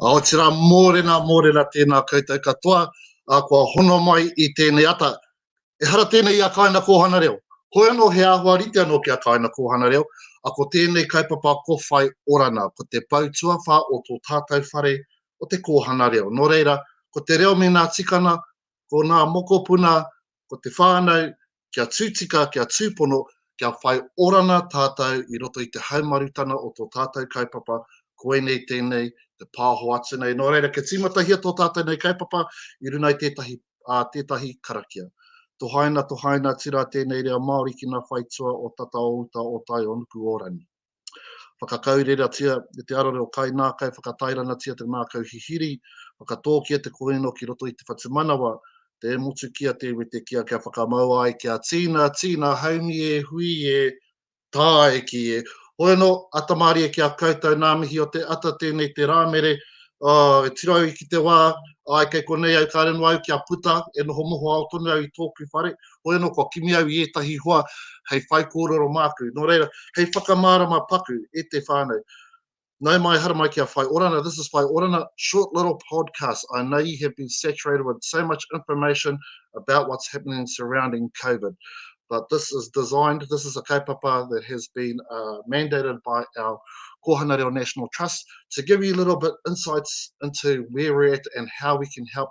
Otirā, mōrena, mōrena tēnā koutou katoa, ā, kua hono mai i tēnei ata. Ehara tēnei i a Kāinga Kōhanga Reo. Hoi anō he āhua rite anō ki a Kāinga Kōhanga Reo, ā, ko tēnei kaupapa ko Whai Orana, ko te pou tuawhā o tō tātou whare o te kōhanga reo. Nō reira, ko te reo me nā tikana, ko nā mokopuna, ko te whānau, kia tū tika, kia tūpono, kia whai orana tātou i roto i te haumarutana o tō tātou kaupapa, koinei tēnei, te pāho atu nei. Nō reira, kia tīmatahia tō tātou nei kaupapa i runa i tētahi, ā, tētahi karakia. Tohaina, tohaina, tira tēnei reo Māori ki ngā whaitua o tata o uta o tai o nuku o rangi. Whakakaureratia e te arareo kainākau, whakatairanatia te ngākau hihiri, whakatōkia te kōino ki roto i te whatumanawa, tē motukia, tē wetekia, kia whakamaua ai, kia tīna, tīna, haumi e, hui e, tāeki e. Hoi anō, ata mārie ki a koutou, nā mihi o te ata tēnei te Rāmere, oh, e tiro au ki te wā, āe kei konei au, kāre noa au kia puta, e noho mohoao tonu au i tōku whare, hoi anō kua kimi au i ētahi hoa hei whaikōrero māku. Nō reira, hei whakamārama paku e te whānau. Nau mai, haramai ki a Whai Orana. This is Whai Orana, short little podcast. I know you have been saturated with so much information about what's happening surrounding COVID. But this is designed, this is a kaupapa that has been uh, mandated by our Kōhanga Reo National Trust to give you a little bit insights into where we're at and how we can help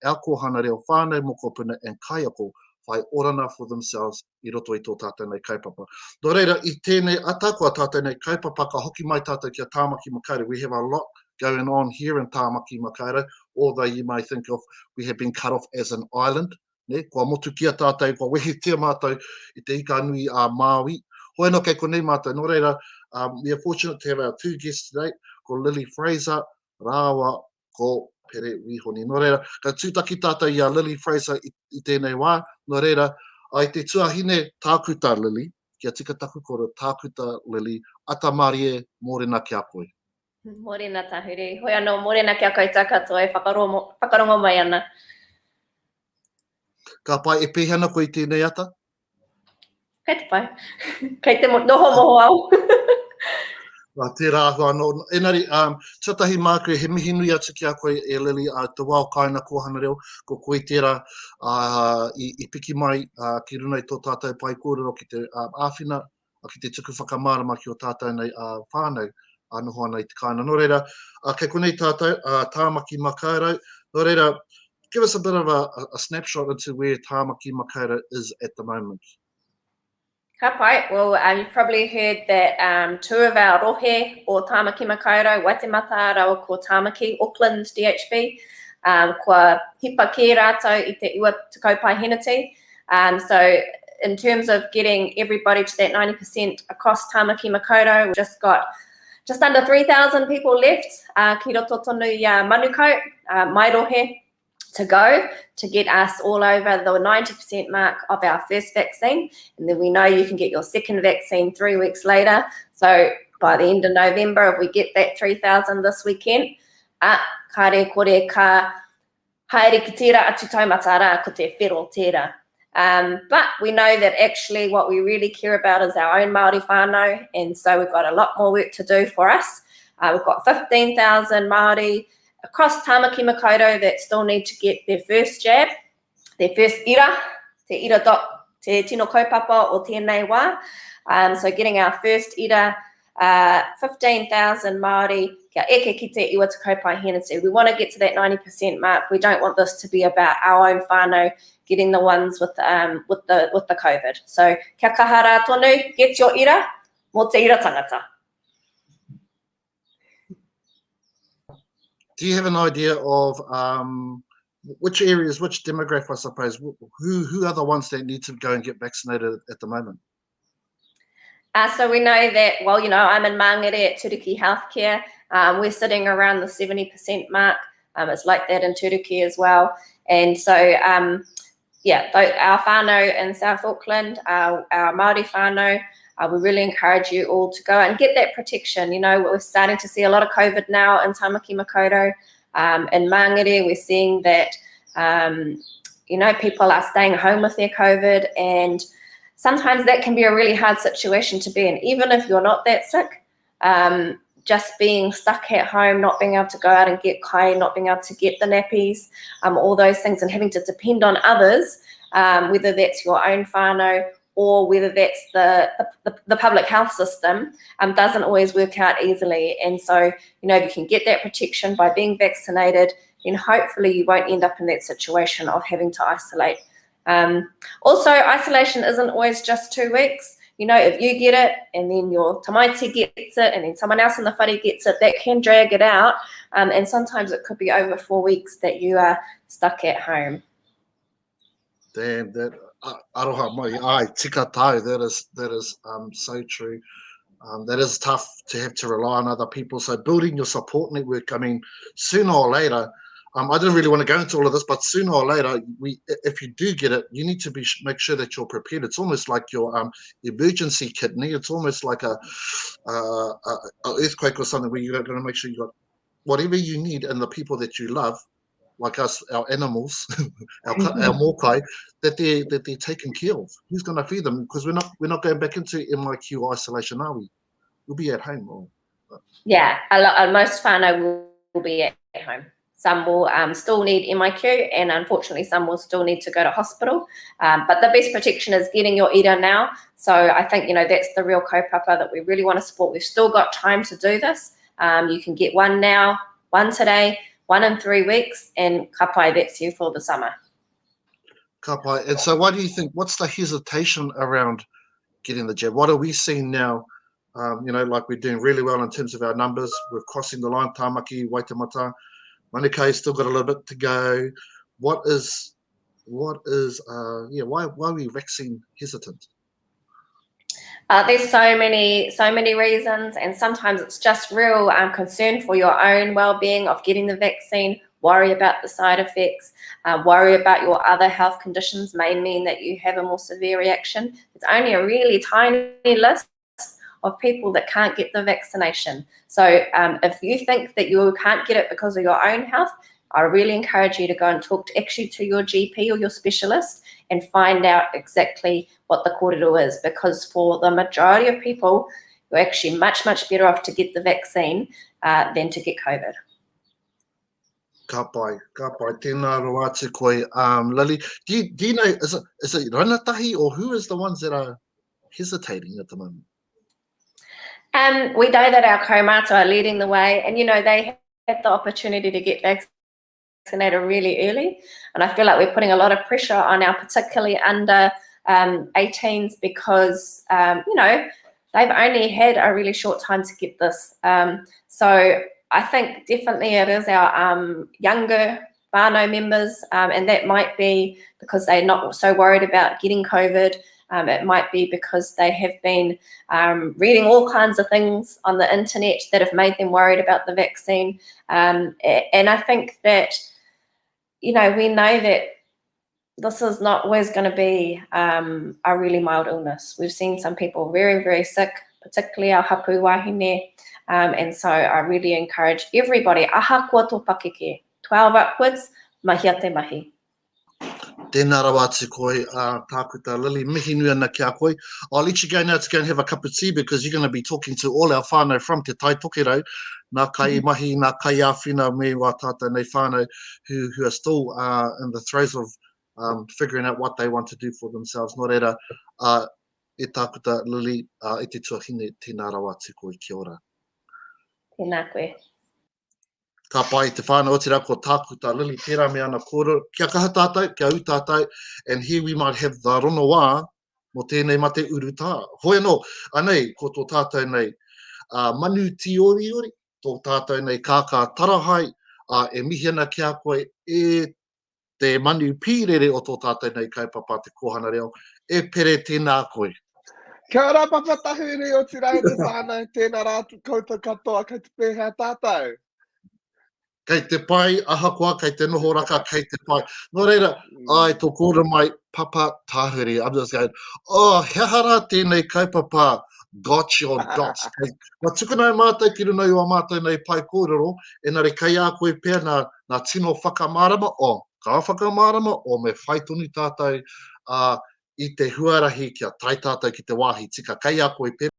our Kōhanga Reo whānau, mokopuna and kaiako whai orana for themselves i roto i tō tātou nei kaupapa. Nō reira, i tēnei ata, kua tātou nei kaupapa, ka hoki mai tātou ki a Tāmaki Makaurau. We have a lot going on here in Tāmaki Makaurau, although you may think of we have been cut off as an island, ne? Kua motukia tātou, kua wehetia mātou i te ika nui a Māui. Hoi anō kei konei mātou. Nō reira, um, we are fortunate to have our two guests today, ko Lily Fraser rāua ko Pere Wihoni. Nō reira, ka tūtaki tātou i a Lily Fraser i, i tēnei wā. Nō reira, ai te tuahine tākuta Lily, kia tika taku koro, tākuta Lily, ata mārie, mōrena ki a koe. Mōrena Tahuri. Hoi anō, mōrena ki a koutou katoa e whakarongo, whakarongo mai ana. Ka pai, e pēhea ana koe i tēnei ata? Kei te pai. Kei te noho moho au. Nā, tērā āhua anō. Engari, um, tuatahi māku, he mihi nui atu ki a koe e Lily, uh, te wā o Kāinga Kōhanga Reo, ko koe tērā uh, i, i piki mai uh, ki runga i tō tātou pae kōrero ki te uh, āwhina, ki te tuku whakamārama ki o tātou nei uh, whānau uh, noho ana i te kāinga. Nō reira, uh, kei konei tātou, uh, Tāmaki Makaurau. Nō reira, give us a bit of a, a snapshot into where Tāmaki Makaurau is at the moment. Ka pai. Well, um, you've probably heard that um, two of our rohe o Tāmaki Makaurau, Waitemata rawa ko Tāmaki, Auckland DHB, um, kua hipa kē rātou i te ua tekau paeheneti. Um, so in terms of getting everybody to that 90% across Tāmaki Makaurau, we've just got just under 3,000 people left uh, ki roto tonu i a Manukau, uh, Mairohe, to go to get us all over the 90% mark of our first vaccine. And then we know you can get your second vaccine three weeks later. So by the end of November, if we get that 3,000 this weekend, uh, kare kore ka Haere ki tērā atu taumata rā, ko te whero tērā. Um, but we know that actually what we really care about is our own Māori whānau, and so we've got a lot more work to do for us. Uh, we've got 15,000 Māori across Tāmaki Makaurau that still need to get their first jab, their first ira, te ira doc, te tino kaupapa o tēnei wā. Um, so getting our first ira uh, 15,000 Māori kia eke ki te 90 paeheneti. We want to get to that 90% mark. We don't want this to be about our own whānau getting the ones with, um, with, the, with the COVID. So kia kaha rā tonu, get your ira, mō te ira tangata. Do you have an idea of um, which areas, which demographic, I suppose, who, who are the ones that need to go and get vaccinated at the moment? Uh, so we know that, well, you know, I'm in Mangere at Turuki Healthcare. Um, we're sitting around the 70% mark. Um, it's like that in Turuki as well. And so, um, yeah, our whānau in South Auckland, our, our Māori whānau, uh, we really encourage you all to go and get that protection. You know, we're starting to see a lot of COVID now in Tamaki Makaurau. Um, in Mangere, we're seeing that, um, you know, people are staying home with their COVID and sometimes that can be a really hard situation to be in, even if you're not that sick. Um, just being stuck at home, not being able to go out and get kai, not being able to get the nappies, um, all those things, and having to depend on others, um, whether that's your own whānau or whether that's the, the, the public health system, um, doesn't always work out easily. And so, you know, if you can get that protection by being vaccinated, then hopefully you won't end up in that situation of having to isolate. Um, also, isolation isn't always just two weeks. You know, if you get it and then your tamaiti gets it and then someone else in the whare gets it, that can drag it out. Um, and sometimes it could be over four weeks that you are stuck at home. Damn, that aroha mai, ai, tika tau, that is, that is um, so true. Um, that is tough to have to rely on other people. So building your support network, I mean, sooner or later, um, I didn't really want to go into all of this, but sooner or later, we if you do get it, you need to be make sure that you're prepared. It's almost like your um, emergency kidney. It's almost like a, uh, a, a earthquake or something where you're going to make sure you got whatever you need and the people that you love, like us, our animals, our our mōkai, that they that they're taken care of. Who's going to feed them? Because we're not we're not going back into MIQ isolation, are we? We'll be at home. Or, yeah, a lot, most whānau will, will be at home. Some will um, still need MIQ, and unfortunately, some will still need to go to hospital. Um, but the best protection is getting your ira now. So I think, you know, that's the real kaupapa that we really want to support. We've still got time to do this. Um, you can get one now, one today, one in three weeks, and ka pai, that's you for the summer. Ka pai. And so what do you think, what's the hesitation around getting the jab? What are we seeing now? Um, you know, like we're doing really well in terms of our numbers. We're crossing the line, Tamaki, Waitemata. Manukau's still got a little bit to go. What is, what is, uh, yeah, why, why are we vaccine hesitant? Uh, there's so many, so many reasons, and sometimes it's just real um, concern for your own well-being of getting the vaccine, worry about the side effects, uh, worry about your other health conditions may mean that you have a more severe reaction. It's only a really tiny list of people that can't get the vaccination. So um, if you think that you can't get it because of your own health, I really encourage you to go and talk to, actually to your GP or your specialist and find out exactly what the kōrero is because for the majority of people, you're actually much, much better off to get the vaccine uh, than to get COVID. Ka pai, ka pai. Tēnā rawa atu koe. Um, Lily, do you, do you know, is it, is it rangatahi or who is the ones that are hesitating at the moment? Um, we know that our kaumātua are leading the way and, you know, they had the opportunity to get vaccinated really early. And I feel like we're putting a lot of pressure on our particularly under um, 18s because, um, you know, they've only had a really short time to get this. Um, so I think definitely it is our um, younger whānau members, um, and that might be because they're not so worried about getting COVID. Um, it might be because they have been um, reading all kinds of things on the internet that have made them worried about the vaccine. Um, and I think that, you know, we know that this is not always going to be um, a really mild illness. We've seen some people very, very sick, particularly our hapu wahine. Um, and so I really encourage everybody, ahakoa tō pakeke, 12 upwards, mahia te mahi. Tēnā rawa atu koe, uh, Tākuta Lily, mihi nui ana ki a koe. I'll let you go now to go and have a cup of tea because you're going to be talking to all our whānau from Te Tai Tokerau, ngā kai mm. mahi, ngā kai āwhina me wā tātou nei whānau who, who are still uh, in the throes of um, figuring out what they want to do for themselves. Nō reira, uh, e Tākuta Lily, uh, e te tuahine, tēnā rawa atu koe, kia ora. Tēnā koe. Ka pai te whānau, otirā ko Tākuta Lily tērā me ana kōrero. Kia kaha tātou, kia ū tātou, and here we might have the rongoā mō tēnei mate urutā. Hoi anō, anei, ko tō tātou nei uh, manu tīoriori, tō tātou nei kākā tarahae, uh, e mihi ana ki a koe e te manu pīrere o tō tātou nei kaupapa te kōhanga reo, e pere tēnā koe. Kia ora Papa Tahuri, otirā e te whānau, tēnā rā koutou katoa, kei te pēhea tātou? Kei te pai, ahakoa kei te noho raka, kei te pai. Nō reira, mm. ai, tō kōrero mai, Papa Tahuri, I'm just going, oh, he aha rā tēnei kaupapa, got your dots. Kei, kua tukuna e mātou ki runga i wā mātou nei pae kōrero, engari kei a koe pea nā, nā tino whakamārama, oh, ka whakamārama, oh, me whai tonu tātou uh, i te huarahi kia tae tātou ki te wāhi tika. Kei a koe pea.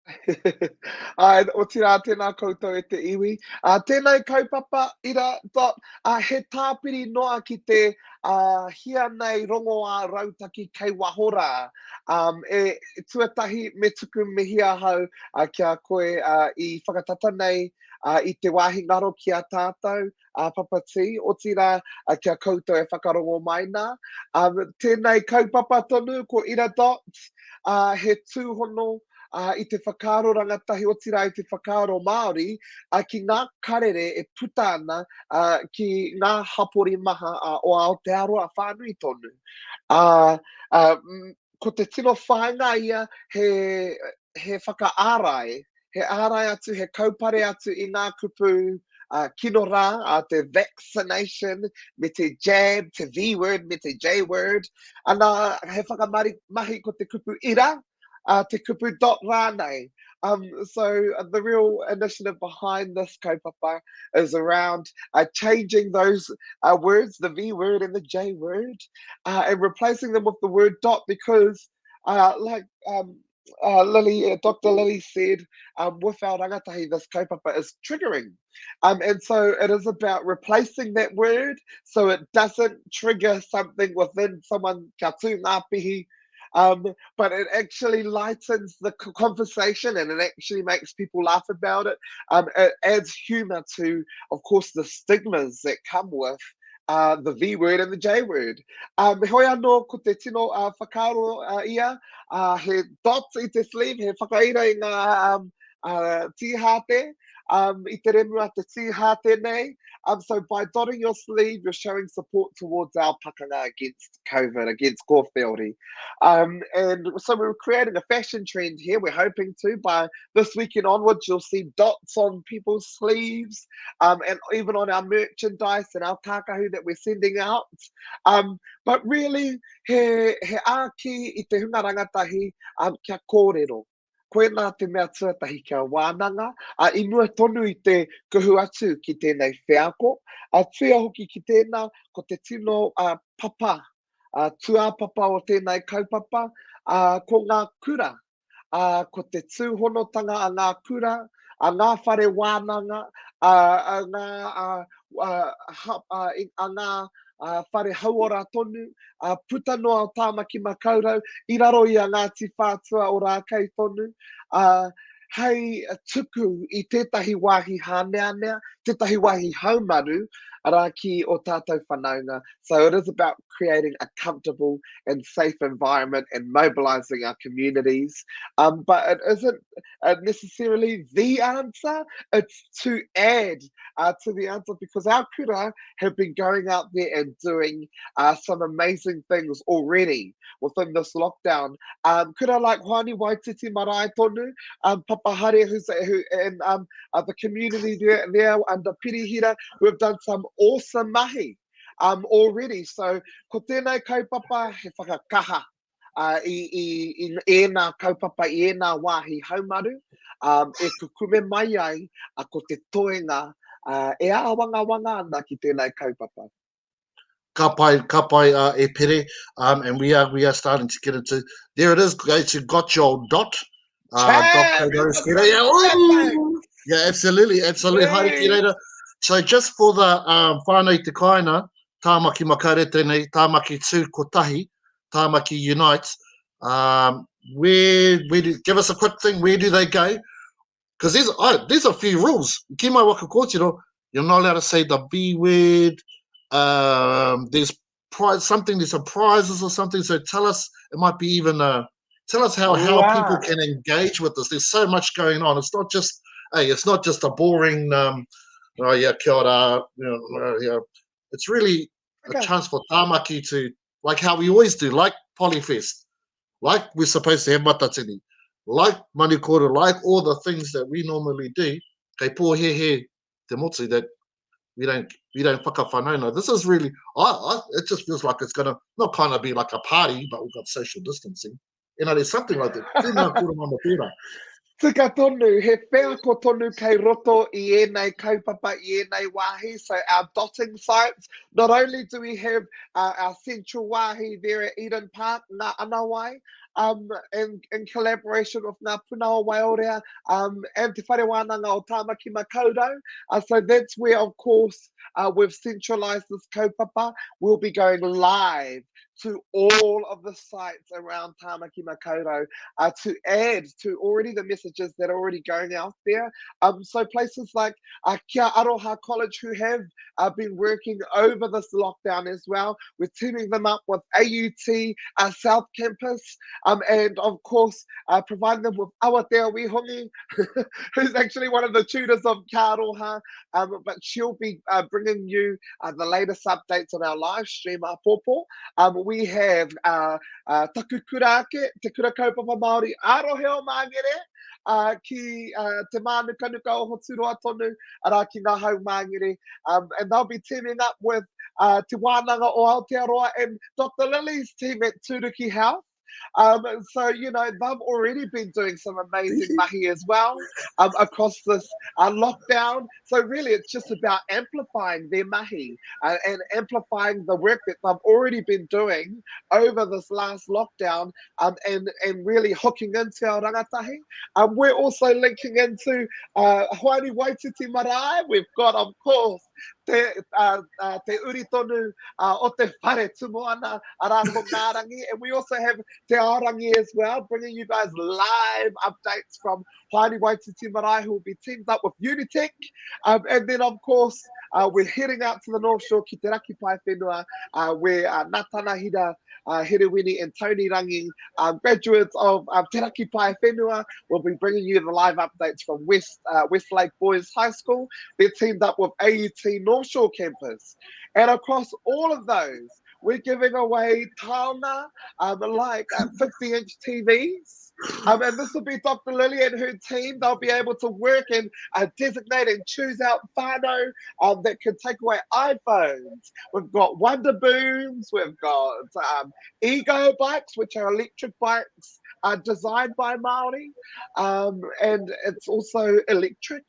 Āe, otirā tēnā koutou e te iwi. Ā, tēnei kaupapa, ira, dot, ā, he tāpiri noa ki te ā, hia nei rongoā rautaki kei waho rā. Um, e, tuatahi me tuku mihi ahau ā, ki a koe ā, i whakatata nei ā, i te wāhi ngaro ki a tātou, a Papa T, otirā ki a koutou e whakarongo mai nā. Um, tēnei kaupapa tonu, ko Ira Dot, uh, he tūhono uh, i te whakaaro rangatahi, otirā i te whakaaro Māori, uh, ki ngā karere e puta ana uh, ki ngā hapori maha uh, o Aotearoa whānui tonu. Uh, uh, ko te tino whāinga ia he, he whakaārai, he ārai atu, he kaupare atu i ngā kupu uh, kino rā, uh, te vaccination, me te jab, te V word, me te J word. Ana, he whakamari mahi ko te kupu ira, uh, te kupu dot rānei. Um, so uh, the real initiative behind this kaupapa is around uh, changing those uh, words, the V word and the J word, uh, and replacing them with the word dot because, uh, like um, uh, Lily, uh, Dr. Lily said, um, with our rangatahi, this kaupapa is triggering. Um, and so it is about replacing that word so it doesn't trigger something within someone, kia tū ngā pihi, um, but it actually lightens the conversation and it actually makes people laugh about it. Um, it adds humor to, of course, the stigmas that come with uh, the V word and the J word. Um, hoi anō, ko te tino uh, whakaaro uh, ia, uh, he dot i te sleeve, he whakaira i ngā um, uh, tīhāte, um, i te remu a te tīhāte nei. Um, so by dotting your sleeve, you're showing support towards our pakanga against COVID, against Kōwheori. Um, and so we're creating a fashion trend here. We're hoping to, by this weekend onwards, you'll see dots on people's sleeves um, and even on our merchandise and our kākahu that we're sending out. Um, but really, he, he āki i te hunga rangatahi um, kia kōrero. Koinā te mea tuatahi kia wānanga, ā, i mua tonu i te kuhu atu ki tēnei wheako, ā, tuia hoki ki tēnā, ko te tino papa, ā, tūāpapa o tēnei kaupapa, ā, ko ngā kura, ā, ko te tūhonotanga a ngā kura, a ngā whare wānanga, ā, a ngā, ā, ā, ha, ā, a ngā ā, whare hauora tonu, ā, puta noa o Tāmaki Makaurau, i raro i a Ngāti Whātua Ōrākei tonu, ā, hei tuku i tētahi wāhi hāneanea, tētahi wāhi haumaru, arā, ki ō tātou whanaunga. So it is about creating a comfortable and safe environment and mobilising our communities. Um, but it isn't uh, necessarily the answer, it's to add uh, to the answer because our kura have been going out there and doing uh, some amazing things already within this lockdown. Um, kura like Hoani Waititi Marae tonu, um, Papa Hare who's, who, and um, uh, the community there, there under Pirihira, who have done some awesome mahi um, already. So, ko tēnei kaupapa he whakakaha uh, i, i, i ēnā kaupapa, i ēnā wāhi haumaru, um, e kukume mai ai uh, ko te toenga uh, e āwangawanga ana ki tēnei kaupapa. Ka pai, ka pai uh, e Pere, um, and we are, we are starting to get into, there it is, go to got your dot, uh, dot yeah, yeah, absolutely, absolutely. Haere ki reira. So just for the um, whānau i te kāinga, Tāmaki Makaurau tēnei, Tāmaki Tū Kotahi, Tāmaki Unite, um, where, where do, give us a quick thing, where do they go? Because there's, oh, there's a few rules. Ki mai waka kōtiro, you're not allowed to say the B word. Um, there's prize, something, there's some prizes or something. So tell us, it might be even a, tell us how, how wow. people can engage with this. There's so much going on. It's not just, hey, it's not just a boring, um, oh yeah, kia ora, you know, uh, yeah. It's really okay. a chance for Tāmaki to, like how we always do, like Polyfest, like we're supposed to have Matatini, like Manu Koro, like all the things that we normally do, kei pōhehe te motu that we don't we don't whakawhanaunga. This is really, I, I, it just feels like it's going to not kind of be like a party, but we've got social distancing. You know, there's something like that. Tēnā kōrero mama tērā. Tika tonu, he wheako tonu kei roto i ēnei kaupapa, i ēnei wāhi. So our dotting sites, not only do we have uh, our central wāhi there at Eden Park, Ngā Anawai, um, in, in collaboration with Ngā Puna o Waiorea um, and Te Whare Wānanga o Tāmaki Makaurau. Uh, so that's where, of course, uh, we've centralized this kaupapa. We'll be going live to all of the sites around Tāmaki Makaurau uh, to add to already the messages that are already going out there. Um, so places like uh, Kia Aroha College who have uh, been working over this lockdown as well. We're teaming them up with AUT uh, South Campus um, and of course uh, providing them with Awatea Wihongi, who's actually one of the tutors of Kia Aroha, um, but she'll be uh, bringing you uh, the latest updates on our live stream, Apopo. Um, we have uh, uh, Taku Kura Ake, Te Kura Kaupapa Māori, Arohe o Māngere, uh, ki uh, Te Mānukanuka o Hoturoa tonu, arā ki ngā hau Māngere. Um, and they'll be teaming up with uh, Te Wānanga o Aotearoa and Dr. Lily's team at Turuki Health. Um, so, you know, they've already been doing some amazing mahi as well um, across this uh, lockdown. So really, it's just about amplifying their mahi uh, and amplifying the work that they've already been doing over this last lockdown um, and, and really hooking into our rangatahi. Um, we're also linking into uh, Hoani Waititi Marae. We've got, of course, te, uh, uh, te uri tonu uh, o te whare tumuana, arā ko Ngārangi. And we also have Te Aorangi as well, bringing you guys live updates from Hoani Waititi Marae, who will be teamed up with Unitec. Um, and then, of course, uh, we're heading out to the North Shore ki Te Raki Paewhenua, uh, where uh, Natana Hira uh, Herewini and Tony Rangi, um, graduates of um, Te Raki Paewhenua, will be bringing you the live updates from West uh, Westlake Boys High School. They're teamed up with AUT North Shore Campus. And across all of those, we're giving away taonga, um, like 50-inch uh, TVs. Um, and this will be Dr. Lily and her team. They'll be able to work and uh, designate and choose out whānau um, that can take away iPhones. We've got Wonder Booms. We've got um, Ego bikes, which are electric bikes uh, designed by Māori. Um, and it's also electric.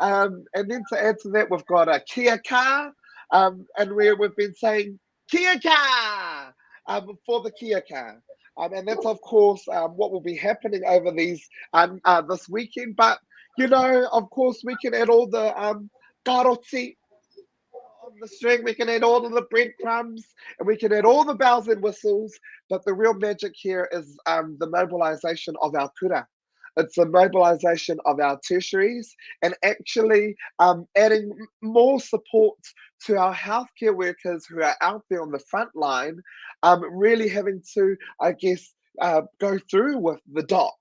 Um, and then to add to that, we've got a Kia car. Um, and we, we've been saying Kia car um, for the Kia car. Um, and that's, of course, um, what will be happening over these um, uh, this weekend. But, you know, of course, we can add all the um, karoti on the string. We can add all of the breadcrumbs and we can add all the bells and whistles. But the real magic here is um, the mobilization of our kura. It's the mobilization of our tertiaries and actually um, adding more support to our healthcare workers who are out there on the front line, um, really having to, I guess, uh, go through with the dot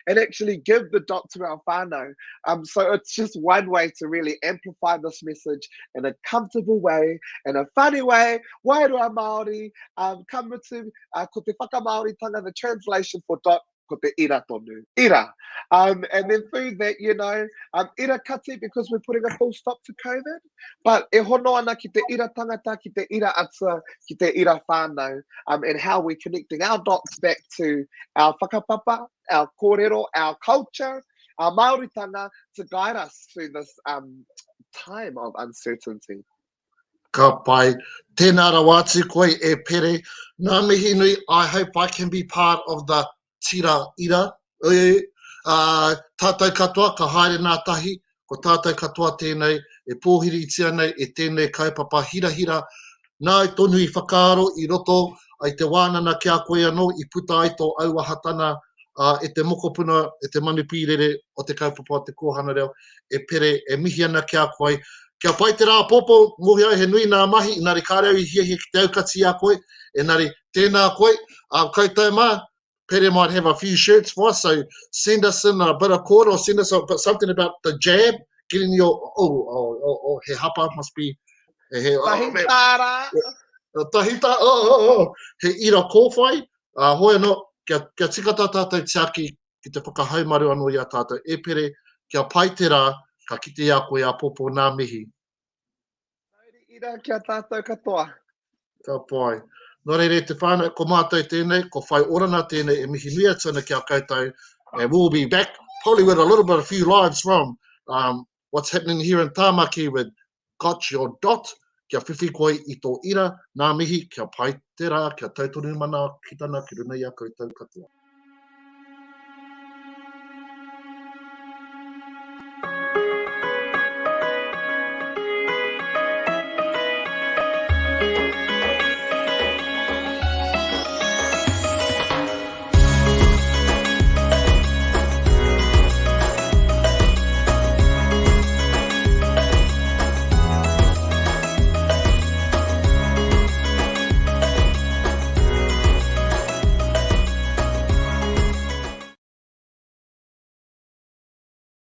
and actually give the dot to our whānau. Um, so it's just one way to really amplify this message in a comfortable way, in a funny way. Wairua Māori, um, ka mutu, uh, ko te whakamāoritanga, the translation for dot ko te ira tonu. Ira. Um, and then through that, you know, um, ira kati because we're putting a full stop to COVID, but e hono ana ki te ira tangata, ki te ira atua, ki te ira whānau, um, and how we're connecting our dots back to our whakapapa, our kōrero, our culture, our Māoritanga to guide us through this um, time of uncertainty. Ka pai. Tēnā rawa atu koe e Pere. Ngā mihi nui, I hope I can be part of the tira ira. Ui, uh, tātou katoa ka haere nā tahi, ko tātou katoa tēnei e pōhiritia nei e tēnei kaupapa hirahira. Nāu tonu i whakaaro i roto i te wānana ki a koe anō i puta ai tō auahatana ā, e te mokopuna, e te manu pīrere o te kaupapa o te kōhanga reo, e Pere, e mihi ana ki a koe. Kia pai te rā āpōpō, mōhio ai he nui nā mahi, engari kāre au i hiahia ki te aukati i a koe, engari tēnā koe, ā, koutou mā, Pere might have a few shirts for us, so send us in a bit of kōrero, send us a, something about the jab, getting your, oh, oh, oh, oh he hapa must be, he, oh, Tahi tāra. Tahi tā, oh, oh, oh, he ira kōwhai, Ā, hoi anō, kia, kia tika tā tātou tiaki ki te whakahaumaru anō i a tātou. E Pere, kia pai te rā, ka kite i a koe āpōpō nā mihi. Mauri ira ki a tātou katoa. Ka pai. Nō reira e te whānau, ko mātou tēnei, ko Whai Orana tēnei e mihi nui atu ana ki a koutou. And we'll be back probably with a little bit, a few lives from um, what's happening here in Tāmaki with Got your dot, kia whiwhi koe i tō ira, nā mihi, kia pai te rā, kia tau tonu manaakitanga ki runga i a koutou katoa.